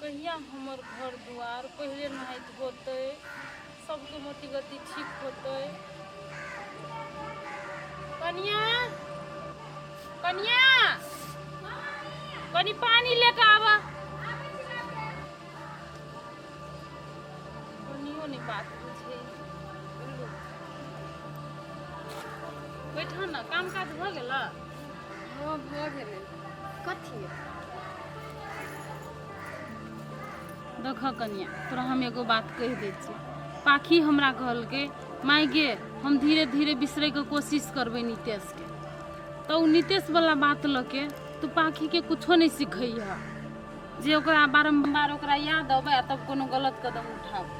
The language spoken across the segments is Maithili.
कहिया हमर घर दुआर पहिले नहाइत होतै, सबके मति गति ठीक होतै। कनिया, कनिया, कनि पानी लेके आबा। कनियो नहि बात बुझै। बैठो ने, काम काज भऽ गेल? हँ, भऽ गेलै। कथी? देख कनिया, तोरा हम एगो बात कहि दै छी। पाखी हमरा कहलकै, माय गे, हम धीरे धीरे बिसरैके कोशिश करबै नितेशके। तऽ ओ नितेशवला बात लऽ के तू पाखीके कुछो नहि सिखैह जे ओकरा बारम्बार ओकरा याद अबै आ तब कोनो गलत कदम उठाबै।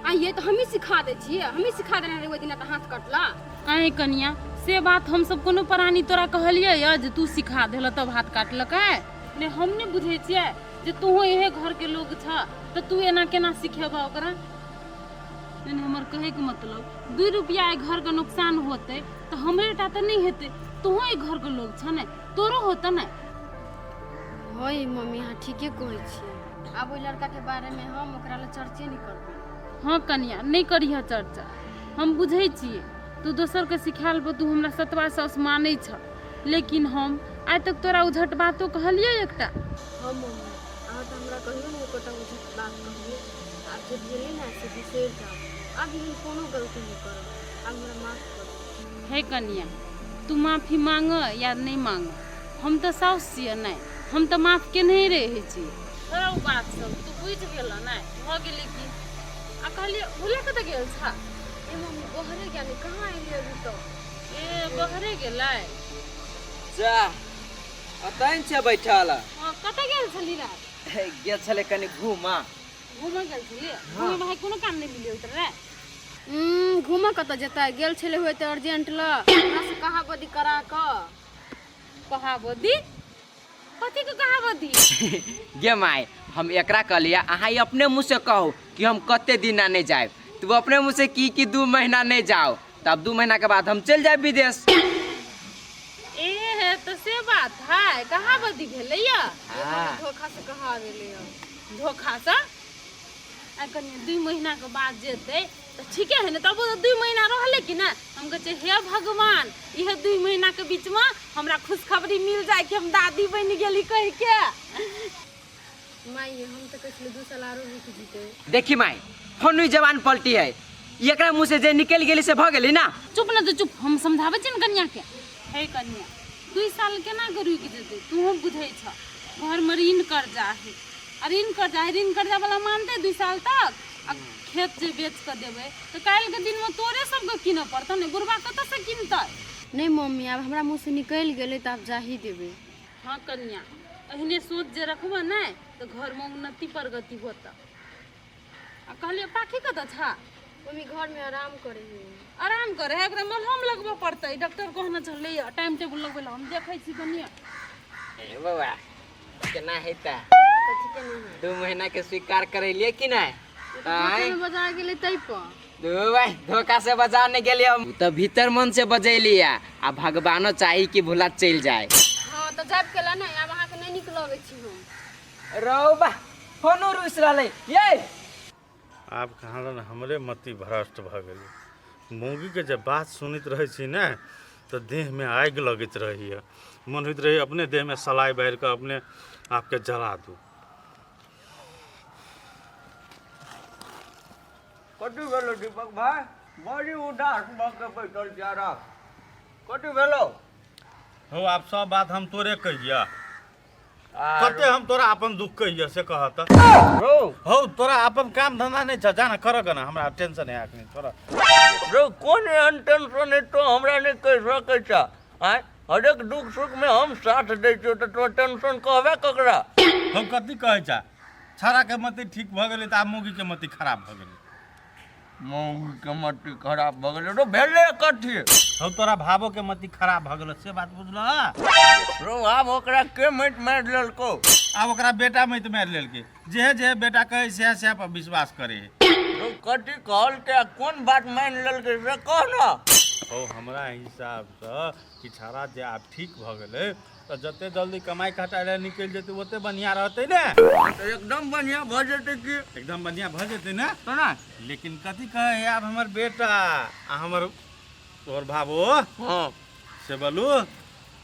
आइए तऽ हमही सिखा दै छियै, हमही सिखा देने रहियै ओहि दिना तऽ हाथ कटला। आँय कनिया, से बात हमसब कोनो प्राणी तोरा कहलियै यऽ जे तू सिखा देलह तब हाथ काटलकै? नहि, हम नहि बुझै छियै जे तूहो इहे घरके लोग छह तऽ तू एना केना सिखेबह ओकरा। नहि नहि, हमर कहैके मतलब 2 रुपैआ एहि घरके नुकसान होतै तऽ हमरे टा तऽ नहि हेतै, तूहो एहि घरके लोग छह ने, तोरो होतै ने। हँ मम्मी, अहाँ ठीके कहै छियै। आब ओहि लड़काके बारेमे हम ओकरा लए चर्चे नहि करबै। हँ कनिया, नहि करिह चर्चा। हम बुझै छियै तू दोसरके सिखायल पर तू हमरा सतवा साउस मानै छह, लेकिन हम आइ तक तोरा उझट बातो कहलियै एकटा? हँ मम्मी, अहाँ तऽ हमरा कहियो नहि एकोटा उझट बात कहलियै। आब जे भेलै ने से बिसरि जाउ। आब एहन कोनो गलती नहि करब। आब हमरा माफ करू। हे कनिया, तू माफी मांग या नहि मांग, हम तऽ साउस छियै नहि, हम तऽ माफ केनहे रहै छियै। छोड़ ओ बात सब, तू बुझि गेल नहि, भऽ गेलै की। आ कहलियै, भूला कतऽ गेल छह? ए मम्मी, बहरे गेलै, कहाँ एलियै अभी तक? ए, बहरे गेलै। जा, अतै छै बैठल। हँ, कतऽ गेल छली रात? गेल छलै कनि घूमा। घूमऽ गेल छली? घूमे भाई कोनो काम नहि मिले उतर रे। घूमऽ कतऽ जेतै? गेल छलै होइते अर्जेंट लऽ, हमरा से कहाबदी करा कऽ। कहाबदी? कथी के कहाबदी? गे माय, हम एकरा कहलियै अहाँ ई अपने मुँह से कहू कि हम कते दिना नहि जायब। तू अपने मुँह से की कि 2 महीना नहि जाओ, तब 2 महीना के बाद हम चलि जायब विदेश। ए हे, तऽ से बात है, कहाबदी भेलै या? हाँ। धोखा से कहा गेलै। धोखा से आ कनि 2 महीना के बाद जेतै तऽ ठीके है ने? तब तऽ 2 महीना रहलै कि ने। हम कहै छियै, हे भगवान, इहे 2 महीना के बीचमे हमरा खुशखबरी मिल जाए कि हम दादी बनि गेली कहि के। माय, हम तऽ कहै छलियै 2 साल आरो रुकि जेतै। देखी माय, फोन जवान पलटी है, एकरा मुँह से जे निकलि गेली से भऽ गेली ना। चुप ने तू, चुप, हम समझाबै छियै ने कनिया के। हे कनिया, 2 साल केना के रुकि जेतै? तूहो बुझै छह, घरमे ऋण कर्जा है आ ऋण कर्जा है, ऋण कर्जा वाला मानतै 2 साल तक? आ खेत जे बेच कऽ देबै तऽ काल्हिके दिनमे तोरे सबके कीनऽ पड़तौ ने, बुढ़बा कतऽसँ कीनतै? नहि मम्मी, आब हमरा मुँहसँ निकलि गेलै तऽ आब जाही देबै। हँ कनिया, एहने सोच जे रखबह ने तऽ घरमे उन्नति प्रगति होतऽ। आ कहलियै, पाखी कतऽ छा? मम्मी, घरमे आराम करै है। आराम करे है? एकरा मलहम लगबऽ पड़तै, डॉक्टर कहने छलैया टाइम टेबुल लगबै लए। हम देखै छी कनिया। ए बौआ, केना हेतै? कथी केना है? 2 महीना के स्वीकार करेलिए कि नहि? आँय? धोखामे बजा गेलै ताहि पर। दू भाई, धोखा से बजा नहीं गेलिए हम तऽ भीतर मन से बजैली आ भगवानो चाही कि भुला चलि जाए। हँ तऽ जाबि केला नहि, आब अहाँके नहि नीक लगै छी हम। रौ बा, फोनो रुसि रहलै ये। आब कहाँ दन हमरे मति भ्रष्ट भऽ गेलै। मौगीके जे बात सुनैत रहै छी ने तऽ देहमे आगि लगैत रहैए, मन होइत रहैए अपने देहमे सलाइ बारि कऽ अपने आपके जला दू। कथी भेलो दीपक भाई, बड़ी उदास भऽ के बैठल छियै, कथी भेलो? हौ, आब सब बात हम तोरे कहिया कते हम तोरा अपन दुख कहिया से कह तऽ। रौ। हौ, तोरा अपन काम धंधा नहि छ, जा ना कर ना, हमरा टेंशन है अखनी तोरा। रौ, कोन एहन टेंशन है तो हमरा नहि कहि सकै छ? आँय, हरेक दुख सुख में हम साथ दै छियौ तऽ तोरा टेंशन कहबे ककरा? हम कथी कहै छ, छाड़ा के मति ठीक भऽ गेलै तऽ आब मौगी के मति खराब भऽ गेलै। मौगी के मति खराब भऽ गेलै? रौ, भेलै कथी? हौ, तोरा भावो के मति खराब भऽ गेलो से बात बुझलह? रौ, आब ओकरा के माटि मारि लेलको? आब ओकरा बेटा माटि मारि लेलकै, जेहे जेहे बेटा कहै सएह सएह पर विश्वास करे। रौ, कथी कहलकै आ कोन बात मानि लेलकै से कह न। हौ, हमरा हिसाबसँ कि छाड़ा जे आब ठीक भऽ गेलै तऽ जते जल्दी कमाइ खटाइ लए निकलि जेतै ओते बढ़िआँ रहतै ने। तऽ एकदम बढ़िआँ भऽ जेतै की। एकदम बढ़िआँ भऽ जेतै ने। तोरा लेकिन कथी कहै है आब हमर बेटा आ हमर तोहर भाबो? हँ। से बोलू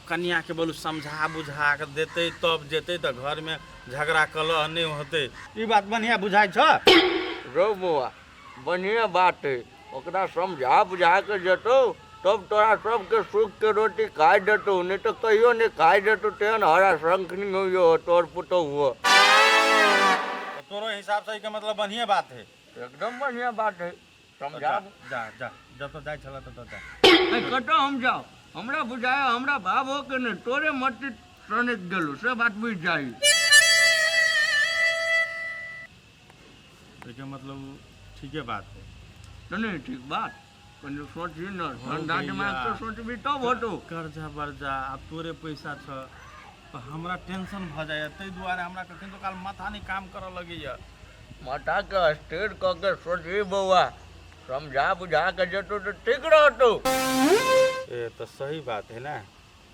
कनियाके बोलू समझा बुझा कऽ देतै तब जेतै, तऽ घरमे झगड़ा कलह नहि होतै। ई बात बढ़िआँ बुझाइ छ रौ बौआ? बढ़िआँ बात है, ओकरा समझा बुझा के जेतौ तब तोरा सबके सुख के रोटी खाइ देतौ, नहि तऽ कहियो नहि खाइ देतौ। तेहन हरा शंखनी होइयो तोहर पुतहु हुअ। तऽ तोरो हिसाबसँ एहिके मतलब बढ़िएँ बात है? एकदम बढ़िआँ बात है। समझा जा जा, जतऽ जाइ छलऽ ततऽ जा। कतऽ हम जाउ? हमरा बुझाय हमरा भावो के नहि, तोरे मट्टी सनकि गेलौ, से बात बुझि जाइ। एहिके मतलब ठीके बात है। तऽ नहि ठीक बात? कनि सोचही ने, ठंडा दिमाग से सोचबी तब होतौ। कर्जा बर्जा आब तोरे पैसा छ तऽ हमरा टेंशन भऽ जाइए, ताहि दुआरे हमरा कखन काल माथा नहि काम करऽ लगैए। माथाके स्थिर कऽ के सोचही बौआ, समझा बुझा के जेतौ तऽ ठीक रहतौ। ए तऽ सही बात है ने।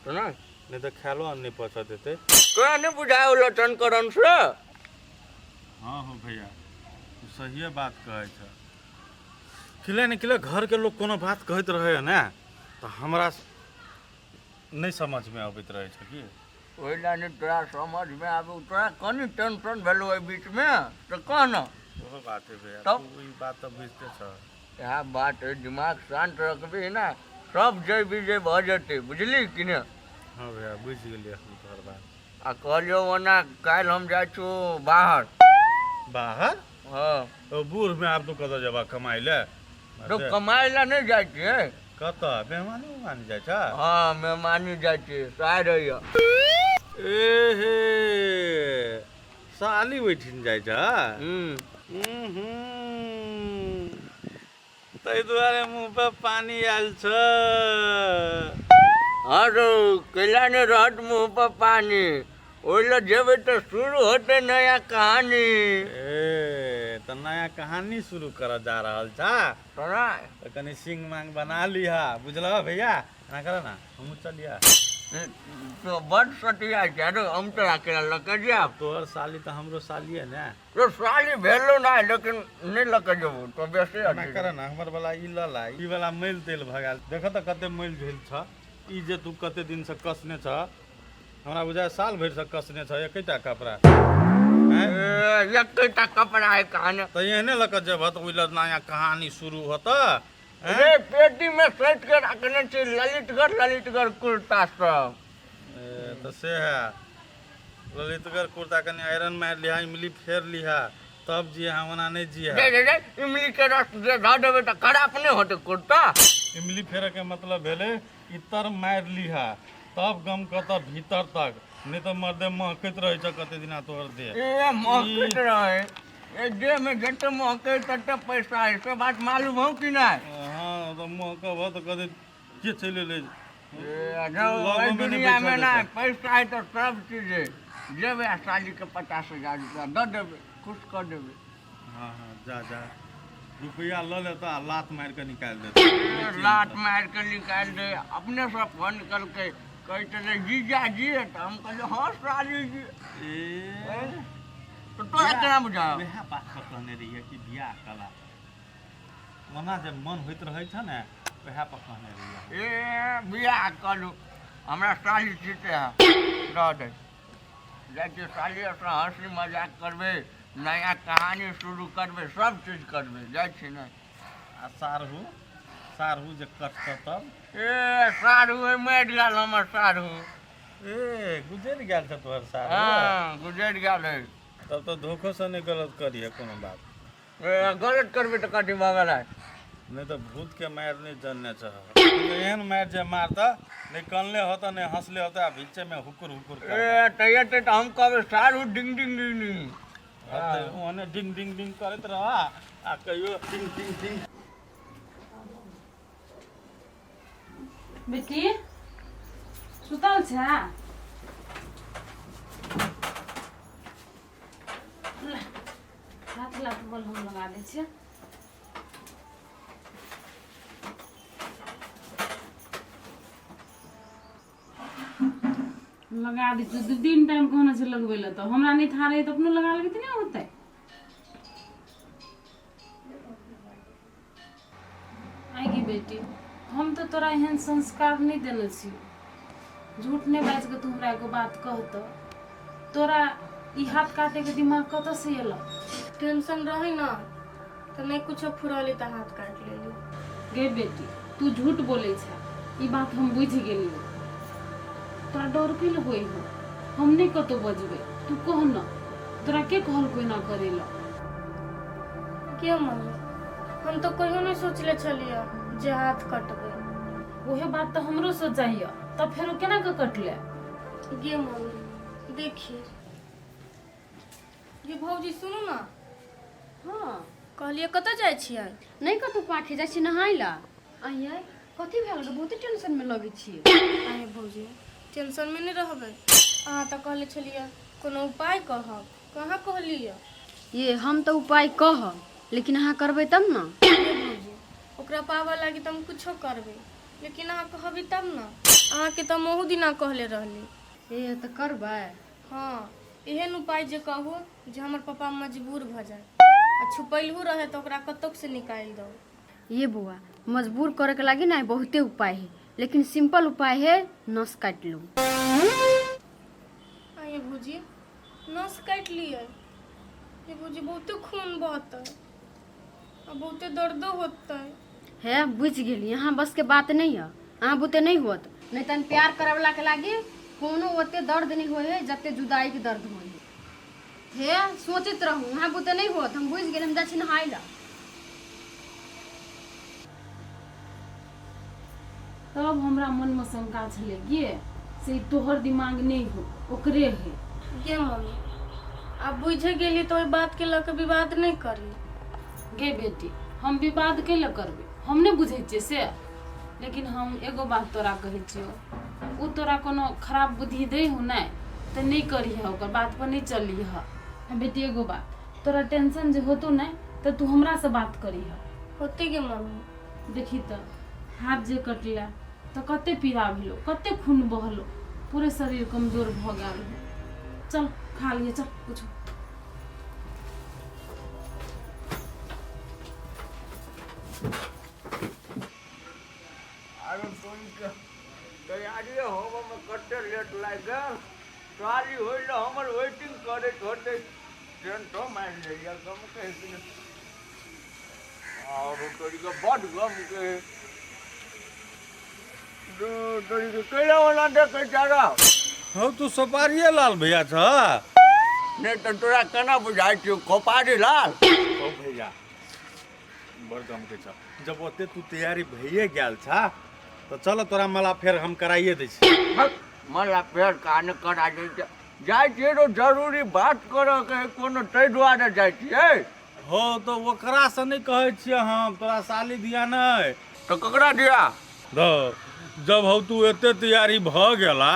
तऽ नहि नहि तऽ खायलो अन्न नहि पचऽ देतै। तोरा नहि बुझाय लटन करन से? हाँ हो भैया, तू सहिए बात कहै छ। किले ने किले घरके लोक कोनो बात कहैत रहै ने तऽ हमरा नहि समझमे अबैत रहै छै की। ओहि लए नहि तोरा समझमे आबू, तोरा कनि टेंशन भेलौ एहि बीचमे तऽ कह ने। ओहो बात है भैया। तब? तू ई बात तऽ बुझिते छ। इएह बात है, दिमाग शान्त रखबही ने सब जय विजय भऽ जेतै, बुझली कि ने? हाँ भैया, बुझि गेलियै हम तोहर बात। आ कहलियौ ओना काल्हि हम जाइ छियौ बाहर। बाहर? हँ। ओ बूढ़मे आब तू कतऽ जेबह कमाइ लए? तो कमाइ लए नहि जाइ छियै। कतऽ, मेहमानी उहमानी जाइ छ? हँ, मेहमानी जाइ छियै, साइ रहैया। ए हे, साली ओहिठिन जाइ छ? हूँ। ताहि दुआरे मुँह पर पानी आयल छ। हँ रौ, कैला नहि रहत मुँह पर पानी? ओहि लए जेबै तऽ शुरू होतै नया कहानी। ए तऽ नया कहानी शुरू करऽ जा रहल छ? तोरा तऽ कनि सिंग मांग बना लिहा, बुझलह भैया? एना कर ना, हमहूँ चलिया। तो बड सटिया छै रे, हम तोरा केना लऽ के जायब? तोहर साली तऽ हमरो सालिए ने। तो साली भेलो ना, लेकिन नहि लऽ के जेबो तो बेसी एना अथी। कर ना, हमर वाला ई लऽ ला, ई वाला मैल तेल भऽ गेल। देखऽ तऽ कते मैल भेल छ ई जे तू कते दिनसँ कसने छ। हमरा बुझाय साल भरिसँ कसने छ एकेटा कपड़ा। ए, एकेटा कपड़ा है कहानी। तऽ एहने लऽ कऽ जेबह तऽ ओहि लए नया कहानी शुरू होतऽ? रे, पेटी में सैत के रखने छी ललितगढ़ ललितगढ़ कुर्ता सब। ए, तऽ से है ललितगढ़ कुर्ता, कनि आयरन मारि लिहा, इमली फेर लिहा, तब जिहा, ओना नहि जिहा। रे रे रे, इमली के रस जे धऽ देबै तऽ खराब नहि होतै कुर्ता? इमली फेरऽ के मतलब भेलै इतर मारि लिहा तब गम कतऽ भीतर तक, नहि तऽ मर्दे महकैत रहै छ कते दिना तोहर देह। ए, महकैत रहे? ए, देह में जते महकै तते पैसा है, से बात मालूम हो कि नहि? हाँ, तऽ महकब तऽ कते के चलि एलै। ए, जाउ, लगोमे एहि नहि दुनिया में बैठऽ ना देतै। पैसा है तऽ सब चीज है। जेबै आ साली के 50,000 रुपया दऽ देबै, खुश कऽ देबै। हाँ हाँ, जा जा, रुपया लऽ लेता आ लात मारि कऽ निकालि देता। लात मारि के निकालि दे। अपने से फोन केलकै, कहै छलै जीजा जी, तऽ हम कहलियै हँ साली जी। ए, तऽ तोरा केना बुझाउ? वएह बात पर कहने रहियै कि बियाह कला ओना जे मन होइत रहै छ ने, वएह पर कहने रहियै। ए, बियाह करू, हमरा साली ठीके है, रह दे। जाइ छियै सालिएसँ हँसी मजाक करबै, नया कहानी शुरू करबै, सब चीज करबै। जाइ छी ने। आ सारहू, सारहू जे कटतऽ तब? ए, साढ़ू मरि गेल हमर साढ़ू। ए, गुजरि गेल छ तोहर सारहू? हँ, गुजरि गेल है। तब तऽ धोखोसँ नहि गलत करिहे कोनो बात। ए, गलत करबै तऽ कथी भऽ गेलै? नहि तऽ भूतके मारि नहि जनने छह, एहन मारि जे मारतऽ नहि कनले होतऽ नहि हँसले होतऽ, आ बीचेमे हुकुर हुकुर करतऽ। ए, तऽ एतै तऽ हम कहबै साढ़ू डिंग डिंग डिंग डिंग। हँ, तऽ ओहने डिंग डिंग डिंग करैत रह आ कहियो डिंग डिंग डिंग। बेटी, सुतल छै? ले, हाथ लात बल हम लगा दै छियै। लगा दै छियै दू तीन टाइम कहने छै लगबै लए तऽ हमरा नहि था रहै तऽ अपनो लगा लेबै तऽ नहि होतै। आइ गे बेटी, हम तऽ तोरा एहन संस्कार नहि देने छियौ। झूठ नहि बाजि कऽ तू हमरा एगो बात कहतऽ, तोरा ई हाथ काटैके दिमाग कतऽसँ एलौ? टेंशन रहै ने तऽ नहि कुछो फुरली तऽ हाथ काटि लेली। गे बेटी, तू झूठ बोलै छे, ई बात हम बुझि गेलियौ। तोरा डर कैले होइ हौ? हम नहि कतौ बजबै, तू कह न, तोरा के कहलकौ एना करै लए? के मम्मी, हम तऽ कहियो नहि सोचले छलियै जे हाथ कटबै। उहे बात तऽ हमरो सोचाइए, तब फेरो केना कऽ कटले? गे मम्मी देखी, गे भौजी सुनू ने। हँ। कहलियै कतऽ जाइ छियै? नहि कतहु पाखी, जाइ छी नहाय लए। आइयै कथी भेल गे? बहुते टेंशनमे लगै छियै। आइ भौजी टेंशनमे नहि रहबै, अहाँ तऽ कहले छलियै कोनो उपाय कहब, कहाँ कहलियै? ये हम तऽ उपाय कहब, लेकिन अहाँ करबै तब ने। ये भौजी, ओकरा पाबऽ लागी तऽ हम कुछो करबै, लेकिन अहाँ कहबै तब ने। अहाँके तऽ हम ओहू दिना कहले रहली। ए तऽ करबै? हँ, एहन उपाय जे कहू जे हमर पापा मजबूर भऽ जाय आ छुपैलहु रहै तऽ ओकरा कतौसँ निकालि दौ। ये बौआ, मजबूर करैके लागी ने बहुते उपाय है, लेकिन सिंपल उपाय है, नस काटि लू। आइए भौजी, नस काटि लियै? ये भौजी, बहुते खून बहतै आ बहुते दर्दो होतै। हे बुझि गेली, अहाँ बस के बात नहीं है, अहाँ बुते नहीं होत। नहीं तन प्यार करे वाला के लागी कोनो ओते दर्द नहीं होए है जते जुदाई के दर्द होए है। हे सोचैत रहू, अहाँ बुते नहीं होत, हम बुझि गेली, हम जाइ छी नहाय ला। तब हमरा मनमे शंका छलै गे, से ई तोहर दिमाग नहि हो, ओकरे है। गे मम्मी, आब बुझि गेली तऽ ओहि बातके लऽ कऽ विवाद नहि करी। गे बेटी, हम विवाद कैले करबै? हम नहि बुझै छियै से, लेकिन हम एगो बात तोरा कहै छियौ, ओ तोरा कोनो खराब बुद्धि दै हो नहि तऽ नहि करिह, ओकर बात पर नहि चलिह। आ बेटी एगो बात, तोरा टेंशन जे होतौ नहि तऽ तू हमरासँ बात करिह। होतै गे मम्मी। देखी तऽ हाथ जे कटलै तऽ कते पीड़ा भेलो, कते खून बहलो, पूरे शरीर कमजोर भऽ गेल हो। चल खा लिअ, चल कुछो। आरो तोरीके तैयारिए होबऽमे कते लेट लागि गेल। साली होइ लए हमर वेटिंग करैत होतै। टेंटो मारि लैए गम कहै कि नहि। आरो तोरीके बड्ड गम कहै। तोरीके कैला ओना देखै छह? हौ तू सोपारिये लाल भैया छह? नहि तऽ तोरा केना बुझाइ छौ खोपारी लाल? हौ भैया, बड़ गमकै छ। जब ओते तू तैयारी भइए गेल छ तऽ चल तोरा मला फेर हम कराइए दै छी। मला फेर कान करा दै छै। जाइ छियै रो जरूरी बात करऽ के है कोनो, ताहि दुआरे जाइ छियै। हौ तऽ ओकरासँ नहि कहै छियै हम, तोरा साली दिया नहि। तऽ ककरा दिया? धौ, जब हौ तू एते तैयारी भऽ गेला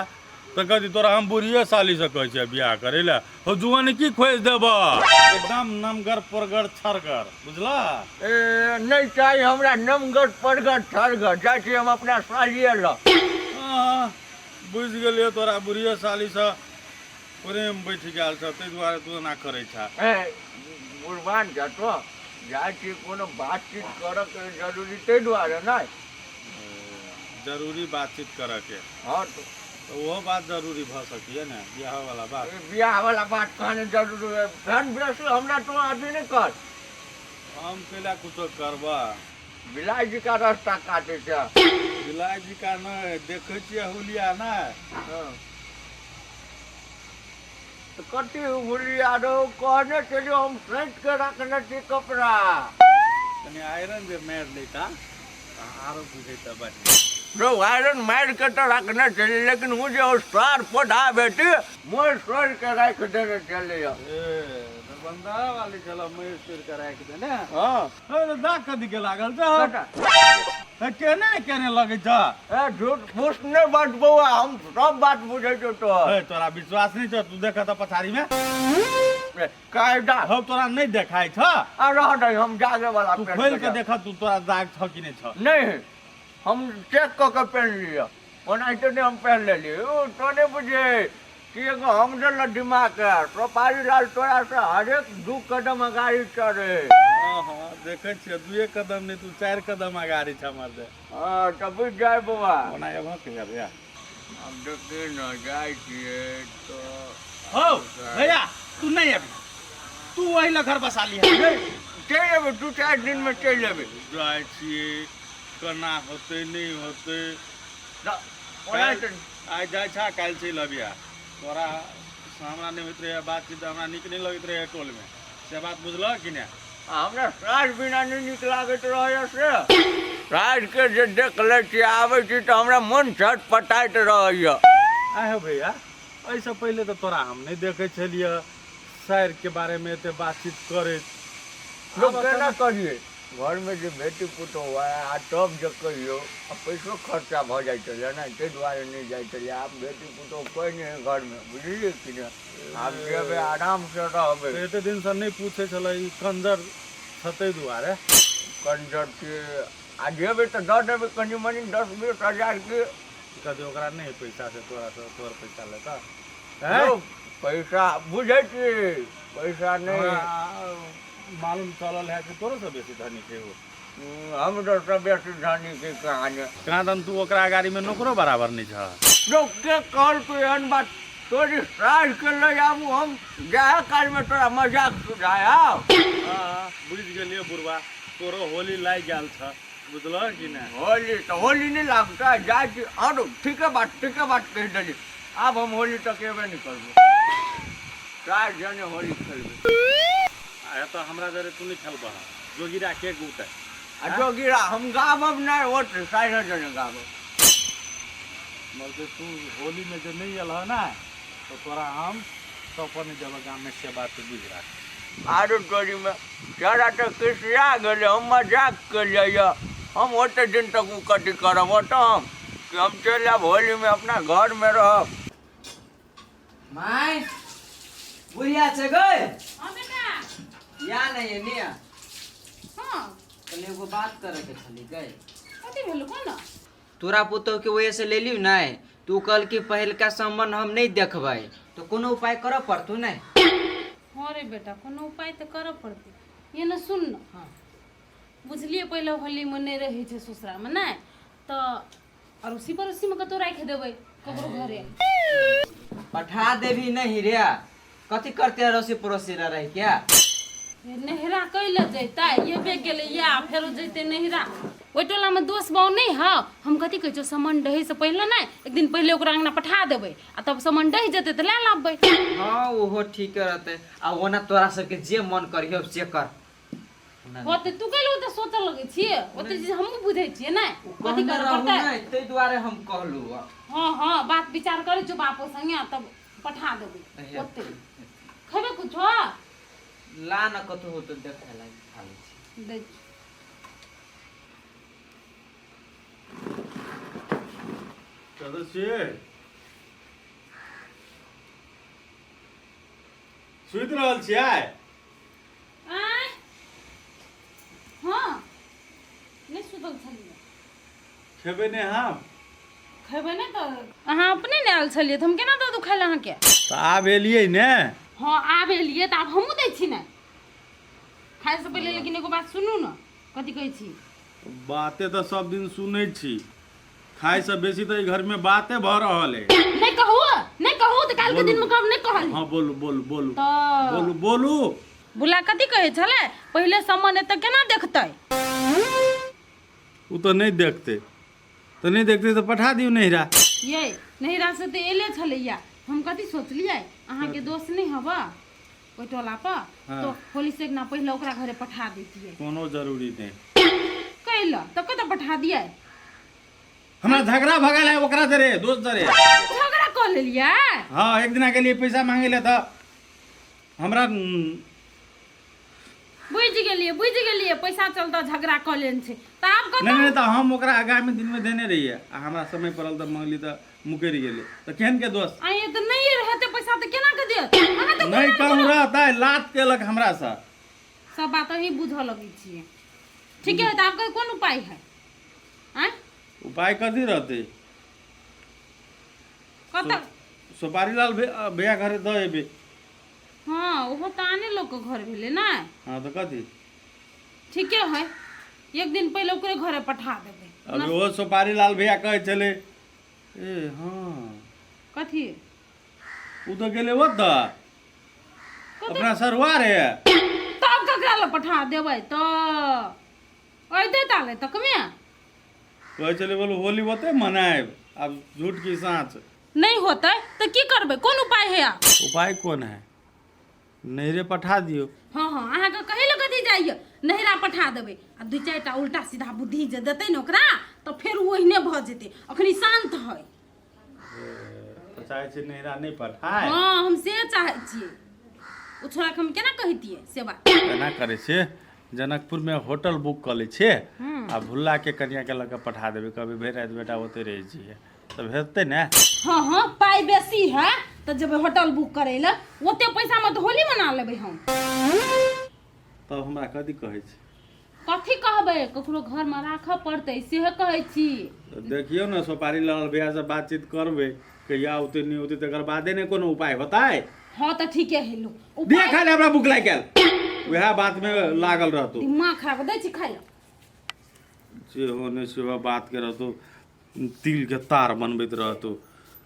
तऽ कथी तोरा हम बुढ़िए सालीसँ कहै छियै बियाह करै लए? हौ जुआनी की खोजि देबह, एकदम नमगर पोरगर छरगर, बुझलह? ए नहि चाही हमरा नमगर परगर छरगर, जाइ छी हम अपना सालिए लग। आह, बुझि गेलियै, तोरा बुढ़िए सालीसँ प्रेम बैठ गेल छह, ताहि दुआरे तू एना करै छह। ए कुर्बान जतो जाइ छी कोनो बातचीत करऽ के जरूरी, ताहि दुआरे नहि। जरूरी बातचीत करऽ के? हँ। तऽ ओहो बात जरूरी भऽ सकैए ने, बियाह वाला बात? बियाह वाला बात कहने जरूरी है। फेर बेसी हमरा तो अथी नहि कर। हम कैला कुछो करबा? बिलाइ जी का रास्ता काटे छै। बिलाइ जी का नहि देखै छियै हुलिया नहि? हँ तऽ कथी हुलिया रौ? कहने छलियौ हम सैंत के रखने छी कपड़ा। कनि आयरन जे मारि लैता तऽ आरो बुझैता बढ़िआँ। रौ आयरन मारि के तऽ रखने छलियै, लेकिन ओ जे ओ सार पौधा बेटी मोड़ तोड़ि के राखि देने छलैया। ए दरभंगा वाली छल मोड़ तोड़ि के राखि देने? हँ। हे तऽ दाग कथी के लागल छौ? कटा। हे केने ने केने लगै छ? ए झूठ फूस नहि बात बौआ, हम सब बात बुझै छौ तोहर। हे तोरा विश्वास नहि छौ? तू देख तऽ पछाड़ी में। ए, कायदा हौ तोरा नहि देखाइ छ? आ रह दही, हम जागे वाला तू पेन्ह खोलि के के देख तू, तोरा दाग छ कि नहि छ? नहि, हम चेक कऽ के पेन्ह लिअ, ओनाहिते नहि हम पेन्ह लेलियै। ओ तो नहि बुझे कि एगो हम देल दिमाग है सोपारी लाल तोरा से हरेक दू कदम अगाड़ी चढ़े। हँ हँ, देखै छियै, दुए कदम नहि, तू चारि कदम अगाड़ी छ हमर दे। हँ, तऽ बुझि जाय बौआ। ओना एबह कहिया भैया? आब देखिए ने, जाइ छियै तऽ। हौ भैया, तू नहि अबी, तू ओहि लए घर बसा लिह। चलि अयबै, 2-4 दिनमे चलि अयबै। जाइ छियै, केना होतै नहि होतै। ओना तऽ आइ जाइ छा, काल्हि चलि अबिहा। तोरा से हमरा नहि होइत रहैए बातचीत, हमरा नीक नहि लगैत रहैए टोलमे, से बात बुझलह कि नहि? आ हमरा साँझ बिना नहि नीक लागैत रहैए, से साँझके जे देख लै छी, आबै छी तऽ हमरा मन छटपटाइत रहैए। आइ हो भैया, एहिसँ पहिले तऽ तोरा हम नहि देखै छलियै साइरके बारेमे एते बातचीत करैत। लोक केना करियै, घरमे जे बेटी पुतोहु है आ तब जे कहियौ आ पैसो खर्चा भऽ जाइ छलै ने, ताहि दुआरे नहि जाइ छलियै। आब बेटी पुतोहु कोइ नहि है घरमे, बुझलियै कि नहि? आब जेबै, आरामसँ रहबै। तऽ एते दिनसँ नहि पूछै छलै ई कंजर छ ताहि दुआरे। कंजर छियै। आ जेबै तऽ दऽ देबै कनि मनि 10-20 हजारके। कथी, ओकरा नहि है पैसा से तोरा से तोहर पैसा लेता? यौ, पैसा बुझै छियै, पैसा नहि। हमरा मालूम चलल है कि तोरो से बेसी धनी छै ओ। हमरो से बेसी धनी के कहानी। कहाँ दन, तू ओकरा गाड़ी में नौकरो बराबर नहीं छ। यौ, के कहलको एहन बात? तोरी साँझ के लऽ आबू, हम जाहे काल में तोरा मजाक सुझायब। हाँ, बुझि गेलियै बुढ़वा, तोरो होली लागि गेल छ, बुझलह कि नहि? होली तऽ होली नहि लागतै? जाइ छी। आरो ठीके बात, ठीके बात कहि देली। आब हम होली तक एबे नहि करबै, चारि जने होली खेलबै। आ एतऽ हमरा जरे तू नहि खेलबह, जोगिरा के गुतै? आ जोगिरा हम गाबब नहि, ओत साढ़े जने गाबब। मर्दे, तू होली में जे नहीं एलह ना तो तोरा हम टपर नहीं देबह गाम में, से बात तू बुझि राख। आरो तोरीमे तोरा तऽ किसिया गेलै, हम मजाक केलियै। हम ओते दिन तक ओ कथी करब ओतऽ हम कि हम चलि आयब, होलीमे अपना घरमे रहब। माय, बुढ़िया छै गई? हाँ बेटा। या नहीं है निया। हाँ। कल एगो बात करे के छली गई। कथी भेल, कोन? तोरा पुतोह के वजह से लेलियौ नहि, तू कहल कि पहिलका संबंध हम नहि देखबै, तऽ कोनो उपाय करऽ पड़तौ नहि? हाँ रे बेटा, कोनो उपाय तऽ करऽ पड़तै। ये ने सुन न। हाँ। बुझलियै, पहिले होलीमे नहि रहै छै ससुरामे, नहि तऽ अड़ोसी पड़ोसीमे कतहु राखि देबै ककरो घरे। पठा देबी नहीं रे, कथी करते अड़ोसी पड़ोसी रह रही क्या? नहिरा कैले जैतै? एबे गेलै या फेरो जैतै नहिरा? ओहि टोलामे दोस बाउ नहि हौ। हम कथी कहै छियौ, सामान डहैसँ पहिले नहि, एक दिन पहिले ओकरा अङ्गना पठा देबै आ तब सामान डहि जेतै तऽ लए लाबबै। हाँ, ओहो ठीक रहतै। आ ओना तोरा सबके जे मन करियौ से कर। होते तू कैले ओते सोचऽ लगै छियै? ओते चीज हमहूँ बुझै छियै ने कथी कहने करऽ रहू पड़तै। नहि, ताहि दुआरे हम कहलहुँ। हँ हँ, बात विचार करै छियौ बापो संगे आ तब पठा देबै। ओते खेबै कुछो? ला न, कतहु होतौ देखै लागि, खा लै छी। दै छी। कतऽ छियै? सुति रहल छियै? आँय? हँ, नहि सुतल छलियै। खेबै नहि हम? खेबै नहि तऽ अहाँ अपने नहि आयल छलियै तऽ हम केना दऽ दू खाय लए अहाँके? तऽ आब एलियै ने। हँ, आब एलियै तऽ आब हमहूँ दै छी ने खाय से पहिले। लेकिन एगो बात सुनू ने, कथी कहै छी? बाते तऽ सब दिन सुनै छी, खाय से बेसी तऽ एहि घरमे बाते भऽ रहल है। नहि कहू, नहि कहू तऽ काल्हिके दिनमे कहब नहि कहली। हँ, बोलू बोलू बोलू। तऽ बोलू बोलू। बुला कथी कहै छलै, पहिले सामान एतऽ केना देखतै? ओ तऽ नहि देखतै तऽ नहि देखतै, तऽ पठा दियौ नैहरा। ये नैहरा से तऽ एले छलैया। हम कथी सोचलियै, अहाँके दोस्त नहि हबऽ ओहि टोला पर? हाँ। तो होली से एक ना पहिले ओकरा घरे पठा दैतियै। कोनो जरूरी नहि। कैला? तऽ कतऽ पठा दियै? हमरा झगड़ा भऽ गेल है ओकरा जरे, दोस्त जरे। झगड़ा कऽ लेलियै? हाँ, एक दिना गेलियै पैसा मांगे ले तऽ हमरा बुझि गेलियै, बुझि गेलियै, पैसा चलता झगड़ा कऽ लेने छै तऽ आब नहि कतऽ? नहि, तऽ हम ओकरा आगामी दिनमे देने रहियै आ हमरा समय पड़ल तऽ मंगली तऽ मुकरि गेलै, तऽ केहन के दोस्त? आइए, तऽ नहि रहतै पैसा तऽ केना कऽ देत अहाँ तऽ? नहि कहूँ रहतै, लात केलक हमरासँ। सब बात अहीं बुझऽ लगै छियै। ठीके है, तऽ आब कोन उपाय है, आँय? उपाय कथी रहतै? कतऽ सुपारी लाल भैया घरे दऽ एबै। हँ, ओहो तऽ आने लोकके घर भेलै ने। हँ तऽ कथी? ठीके है, एक दिन पहिले ओकरे घरे पठा देबै। अभी ओहो सुपारी लाल भैया कहै छलै। ए हँ। कथी? ओ तऽ गेलै ओतऽ अपना सरवा रे। तब ककरा लग पठा देबै? तऽ अयतै ताले तकमे। कहै छलै, बोलू होली ओतै मनायब। आब झूठ की साँच? नहि होतै तऽ की करबै? कोन उपाय है आब? उपाय कोन है? नैहरे पठा दियौ। हँ हँ, अहाँके कहै लए कथी जाइए, नैहरा पठा देबै आ दू चारिटा उल्टा सीधा बुद्धि जे देतै ने ओकरा, तऽ फेर ओ ओहिने भऽ जेतै। अखनी शान्त है। तऽ चाहै छी नैहरा नहि पठाय? हँ, हम से चाहै छियै। ओ छोड़ाके हम केना कहितियै से बात? एना करै छियै, जनकपुरमे होटल बुक कऽ लै छियै आ भुल्लाके कनियाके लऽ कऽ पठा देबै। कहबै भरि राति बेटा ओतहि रहै छियै, तब हेतै ने? हँ हँ, पाइ बेसी है तऽ जेबै होटल बुक करै लए। ओते पैसामे तऽ होली मना लेबै हम। तब हमरा कथी कहै छी? कथी कहबै, ककरो घरमे राखऽ पड़तै, सेहे कहै छी। तऽ देखियौ ने, सोपारी लाल भैयासँ बातचीत करबै, कहिया औतै नहि औतै, तकर बादे ने कोनो उपाय होतै। हँ तऽ ठीके है, लो। दे खाय ले, हमरा भूख लागि गेल। वएह बातमे लागल रहतौ। दिमाग खराब दै छी, खाय ले। सेहो नहि सेहो बातके रहतौ, तिलके तार बनबैत रहतौ।